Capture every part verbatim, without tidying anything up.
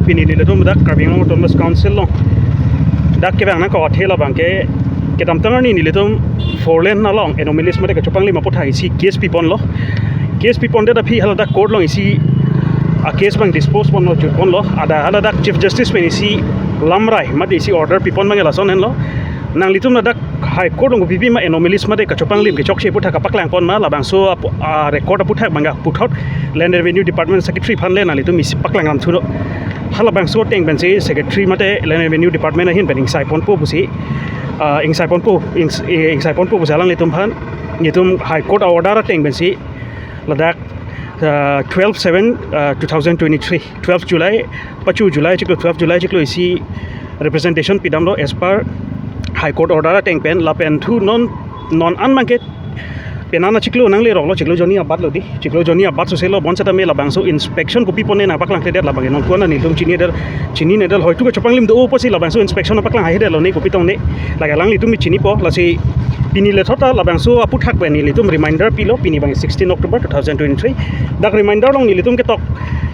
Pini nelitum dak Karbi Anglong Autonomous Council along dak kevang nangkok athe labang ke kedamtang arni nelitum four lane along anomalies mate kachepanglim aphuthak isi case piponlo. Case pipondet aphi hala dak court along isi a case abang dispose ponlo, jutponlo. Ada hala dak Chief Justice pen isi lamrai mate isi order pipon abang lason henlo. Nanglitum ladak High Court along kopi pi ma anomalies mate kachepanglim kechokche aphuthak kapaklang pon ma, labangso apu-, a record aphuthak abang puthot Land Revenue Department Secretary aphan le nanglitum isi paklang ram thulo. Halabangso ateng pensi Secretary mate Land Revenue Department ahin pen ingsai ponpo pusi, ah, ingsai ponpo, ings-, eh, ingsai ponpo pusi alanglitum aphan, nelitum High Court a order ateng pensi ladak, ah, twelve seven, ah, two thousand twenty-three, twelve July, pachu July chiklo, twelve July chiklo isi representation pidamlo as per High Court order ateng pen. Lapen thu non, non an abang ke penang achiklo nangleroklo, chiklo jonni abatlo di. Chiklo jonni abat soselo, bonsetame labangso inspection kopi pon ne nangpaklangkledet labang ke non kuana nelitum chininedet, chininedetlo, hoitu kachepanglim do pusi labangso inspection paklang haihedetlo ne kopi tong ne. Lake alanglitum chinipo, lasi pini lethot ta labangso aphuthak pen nelitum reminder pilo, pini abang sixteen October two thousand twenty-three. Dak reminder along nelitum ketok,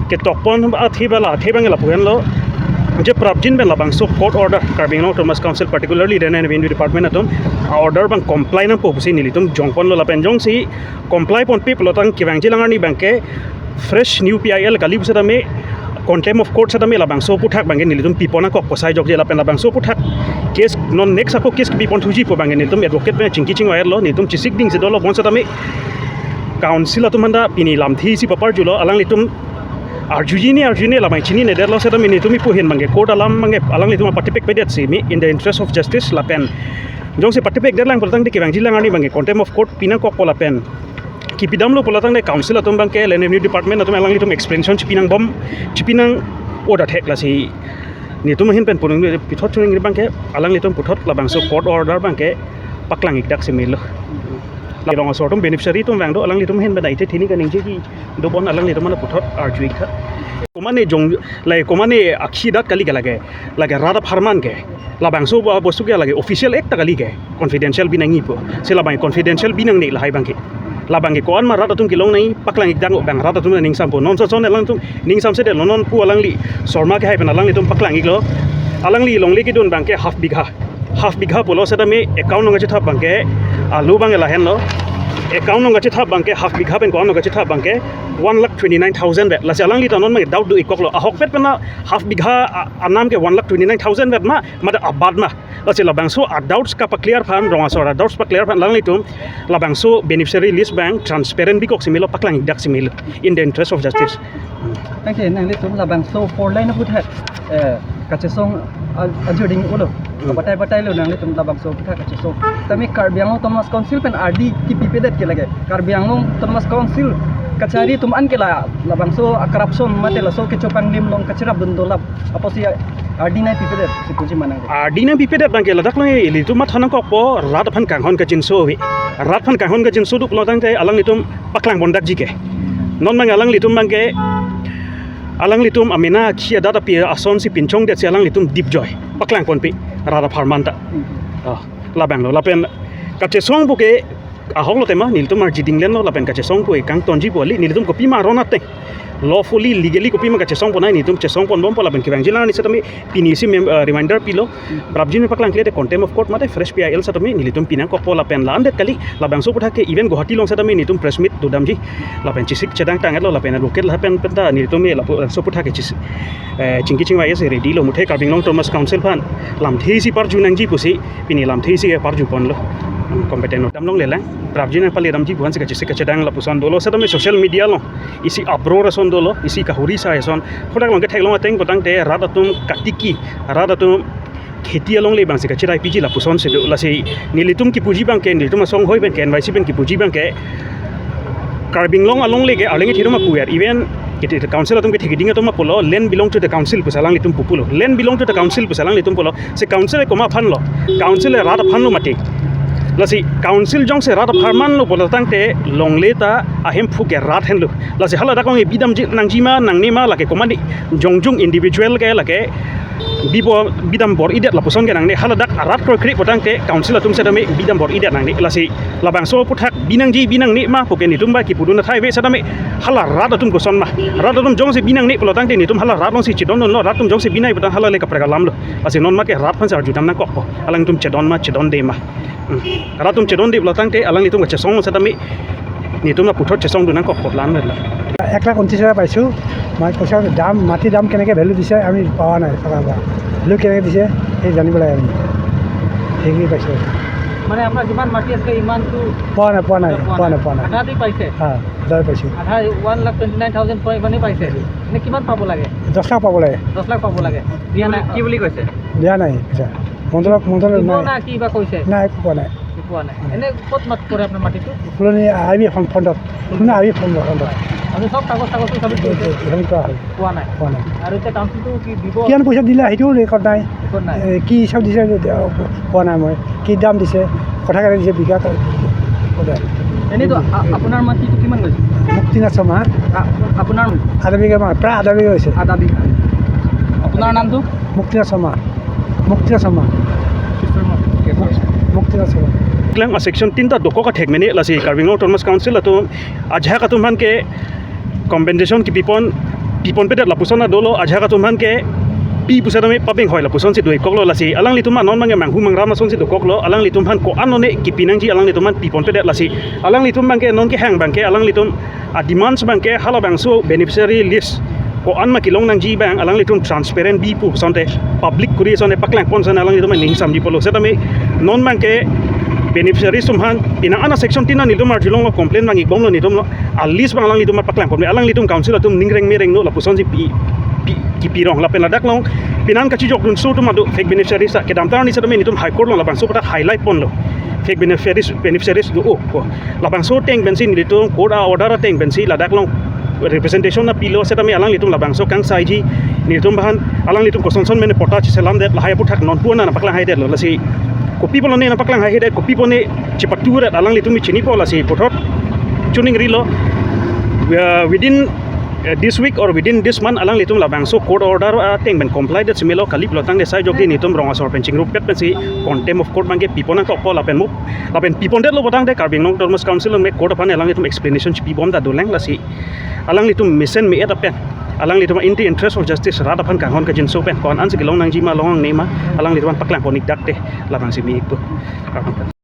ketok pon athe bala, athe abang lapu henlo. Je prapjin pen labangso court order Karbi Anglong Autonomous Council, particularly Land Revenue Department atum a order abang comply nangpo pusi nelitum jongponlo, lapen jongsi comply ponpe pulotangte kevangji lang arni abang ke fresh new P I L kali pusetame, contempt of court setame labangso aphuthak abang ke nelitum pipon nangkok posai jokje, lapen labangso aphuthak case non next ako case kepipon thuji pu abang ke nelitum advocate pen chingki chingvailo, nelitum chesik ding si dolo, bonsetame council atum aphan ta pini lamthe isi paparjulo, alanglitum arjuji ne arjuji ne labang chininedetlo setame nelitum ipu ahin abang ke court alam abang ke alanglitum apatipek pedet si me in the interest of justice, lapen jongsi patipekdet lang pulotangte kevangji lang arni abang ke contempt of court pinangkokpo, lapen kipidamlo pulotangte council atum abang ke Land Revenue Department atum alanglitum explanation chipinangbom, chipinang oda thek, lasi nelitum ahin pen punung puthot chuning abang ke alanglitum puthot labangso court order abang ke paklang ikdak si melo. La Rong Asor atum beneficiary atum vang do, alanglitum ahin pen ite thini kaningje ki dobon, alanglitum aphan puthot arju iktha. Komane jong, lake komane akhi adat kali ke lake, lake rat apharman ke, labangso ba bostu ke lake official act ta kali ke, confidential binangji pu. Si labang confidential binangne lahai abang ke. Labang ke ko-an ma rat atum kelong nangji paklang ikdak, bang rat atum ningsampo. Non soson alangtum ningsamsedetlo, non pu alangli Sharma kehai pen alanglitum paklang iklo. Alangli longle kedun abang ke half bigha. Half bigha pulo setame account along kachethap abang ke, alu abang ke lahenlo. Account along kachethap abang ke half bigha pen ko-an along kachethap abang ke one lakh twenty-nine thousand vet. Lasi alangli ta non abang doubt do-ikkoklo. Ahokpet pen half bigha a-, anam ke one lakh twenty-nine thousand vet ma, mate abat ma. Lasi labangso a doubts kapaclear aphan, Rong Asor a doubts paclear aphan alanglitum labangso beneficiary list abang transparent bikok si melo, paklang ikdak si melo, in the interest of justice. Tangte nanglitum labangso four lane aphuthak, eh, kachesong a-, ajo ding ulo. Hmm. Batai batailo nanglitum labangso aphuthak kachesong. Tame Karbi Anglong Autonomous Council pen ardi kipipedet ke lake. Karbi Anglong Autonomous Council kachari atum an ke la labangso a corruption mate laso kachepanglim along kacherapdun dolap apotsi ardi nangpipedet si puji manang. Ardi nangpipedet abang ke ladak lang ilitum matha nangkokpo, rat aphan kanghon kangjinso ave. Rat aphan kanghon kangjinso do pulotangte alanglitum paklang pondakji ke. Non abang alanglitum abang ke, alanglitum amena akhi adat api asonsi pinchongdet si alanglitum dipjoi paklang ponpe rat apharman ta. Ah, labanglo, lapen kachesong pu ke ahoklo tema, nelitum arji dinglenlo, lapen kachesong pu kangtonji pu kali, nelitum kopima aron ateng lawfully, legally kopima kachesong ponnai, nelitum chesong ponbompo, lapen kevangji lang arni setame pini isi mem-, eh, reminder pilo. Prapjin paklangkledet contempt of court mate fresh P I L setame nelitum pinangkokpo, lapen la-andet kali, labangso aphuthak ke even Guwahati along setame nelitum press meet dodamji. Lapen chesik chedang tanglo, lapen advocate lapen penta nelitum me lapu-, so aphuthak ke chis-, eh, chingki chingvai si ready lo, muthe Karbi Anglong Autonomous Council aphan lamthe isi parju nangji pusi pini lamthe isi parju ponlo. Hmm, competent dam longlelang. Prapjin nangpale damji pu-ansi kachesik kachedang lapuson dolo, setame social media along isi uproar ason dolo, isi kahuri sa ason. Hadak along ketheklong ateng pulotangte rat atum katiki, rat atum kheti alongle abangsi kacherai piji lapuson si do. Lasi nelitum kipuji abang ke, nelitum asong hoi pen ke, N Y C pen kipuji abang ke, Karbi Anglong alongle ke arleng ithir ma puer, even kiti council atum kithik ding atum ma pulo, land belong to the council pusi alanglitum pupulo. Land belong to the council pusi alanglitum pulo. Si council ke komat aphanlo? Council ke rat aphanlo mati. Lasi council jongsi rat apharman lo pulo tangte longle ta ahemphu ke rat henlo. Lasi haladak along bidam ji nangjima nangnema lake komatne jongjung individual ke lake bipo bidam bor-idet lapuson ke nangne, haladak arat kroikre pulo tangte council atum setame bidam bor-idet nangne. Lasi labangso aphuthak bi nangji bi nangnema puke netum ba kipudun athai ave setame hala rat atum koson ma. Rat atum jongsi bi nangne pulo tangte netum hala rat alongsi chedondunlo, rat atum jongsi bi nai pulo tang hala le kaprek alam lo. Lasi non make rat aphansi arjudam nangkokpo. Alangtum chedon ma chedonde ma. Um. Rat atum chedonde pulo tangte alanglitum kachesong setame netum la puthot chesongdun nangkokpo, plan mela. এক লাখ ঊনত্ৰিশ হাজাৰ পাইছোঁ। মই কৈছোঁ দাম, মাটি দাম কেনেকৈ ভেলু দিছে আমি পোৱা নাই, চৰকাৰৰ পৰা। ভেলু কেনেকৈ দিছে সেই জানিব লাগে আমি। সেইখিনি পাইছোঁ। মানে আপোনাৰ যিমান মাটি আছে ইমানটো পোৱা নাই, পোৱা নাই, পোৱা নাই। পোৱা নাই, পোৱা নাই। আধা দি পাইছে? হা, আধা পাইছোঁ। আধা, ওৱান লাখ টুৱেণ্টি নাইন থাউজেণ্ড ইমানেই পাইছে। এনে কিমান পাব লাগে? দহ লাখ পাব লাগে। দহ লাখ পাব লাগে। দিয়া নাই। কি বুলি কৈছে? দিয়া নাই পইচা। মণ্ডলক, মণ্ডলক দিব নাই। না কি বা কৈছে? নাই, একো কোৱা নাই। একো কোৱা নাই। নাই। এনে ক'ত মাটি পৰে আপোনাৰ মাটিটো? ফুলনি আই বি ফ্ৰণ্ট, ফ্ৰণ্টত। ফুলনি আই বি ফ্ৰণ্ট, ফ্ৰণ্টত। আপুনি চব কাগজ চাগজ চাবমিট কৰিছে? চাবমিট কৰা হ'ল। পোৱা নাই? পোৱা নাই। আৰু এতিয়া কাউন্সিলটো কি দিব? কিমান পইচা দিলে সেইটো ৰেকৰ্ড নাই। ৰেকৰ্ড নাই। এ, কি হিচাপ দিছে, এতিয়া পোৱা নাই মই। কি দাম দিছে, কথা কেনে দিছে, বিঘা ক-, কথা। এনেইতো আ-, আপোনাৰ মাটিটো কিমান গৈছে? মুক্তিনাথ শৰ্মা। আ-, আপোনাৰ? আধা বিঘা মান, প্ৰায় আধা বিঘা হৈছে। আধা বিঘা। আপোনাৰ নামটো? মুক্তিনাথ শৰ্মা। মুক্তিনাথ শৰ্মা। মুক্তিনাথ Sharma. Klang a section tinta dokok athek mene, lasi Karbi Anglong Autonomous Council atum ajahak atum aphan ke compensation kipipon, piponpedet lapuson ta dolo, ajahak atum aphan ke pi pusitame pabenghoi lapusonsi do-ikkoklo. Lasi alanglitum non abangke manghu mangram asonsi dokoklo, alanglitum aphan ko-an one kipi nangji alanglitum aphan piponpedet. Lasi alanglitum abangke non kehang abangke alanglitum a-demands abangke halabangso beneficiary list ko-an ma kelong nangji abang alanglitum transparent bi pu asonte, public kuri asonte paklangpon asonte alanglitum aning samji pulo. Setame non abangke beneficiaries atum aphan pini an a section tin an nelitum arjulonglo, complaint abang-ikbomlo nelitumlo, a list abang alanglitum paklangpon, alanglitum council atum ning rengme rengno lapusonsi pi, pi, kipirong lapen ladak along pini an kachijokdunso atum ado fake beneficiaries ta kedamtang arni setame nelitum High Court along labangso aphuthak highlight ponlo. Fake beneficiaries, beneficiaries do-o ko. Labangso ateng pensi nelitum court a-order ateng pensi ladak along representation ta pilo, setame alanglitum labangso kangsaiji, nelitum aphan alanglitum kosonson mene patta cheselamdet, lahai aphuthak non pu nangpaklang haidetlo. Lasi kopi pulo ne nangpaklang haidet, kopi pu ne chepatudet, alanglitum chinipo. Lasi puthot chuning rilo, uh, within, uh, this week or within this month alanglitum labangso court order ateng pen comply det si melo, kali pulo tangte sai jokdi nelitum rong asor pen chingrumpet pensi contempt of court abangke pipon nangkokpo lapen mo lapen pipondetlo pulo tangte Karbi Anglong Autonomous Council along me court aphan alanglitum explanation chipibom ta dolang. Lasi alanglitum mesen me-et apen alanglitum in the interest of justice rat aphan kanghon kangjinso pen ko-an ansi kelong nangjima longnema alanglitum aphan paklangpon-ik dak te labangsi me-ikpo.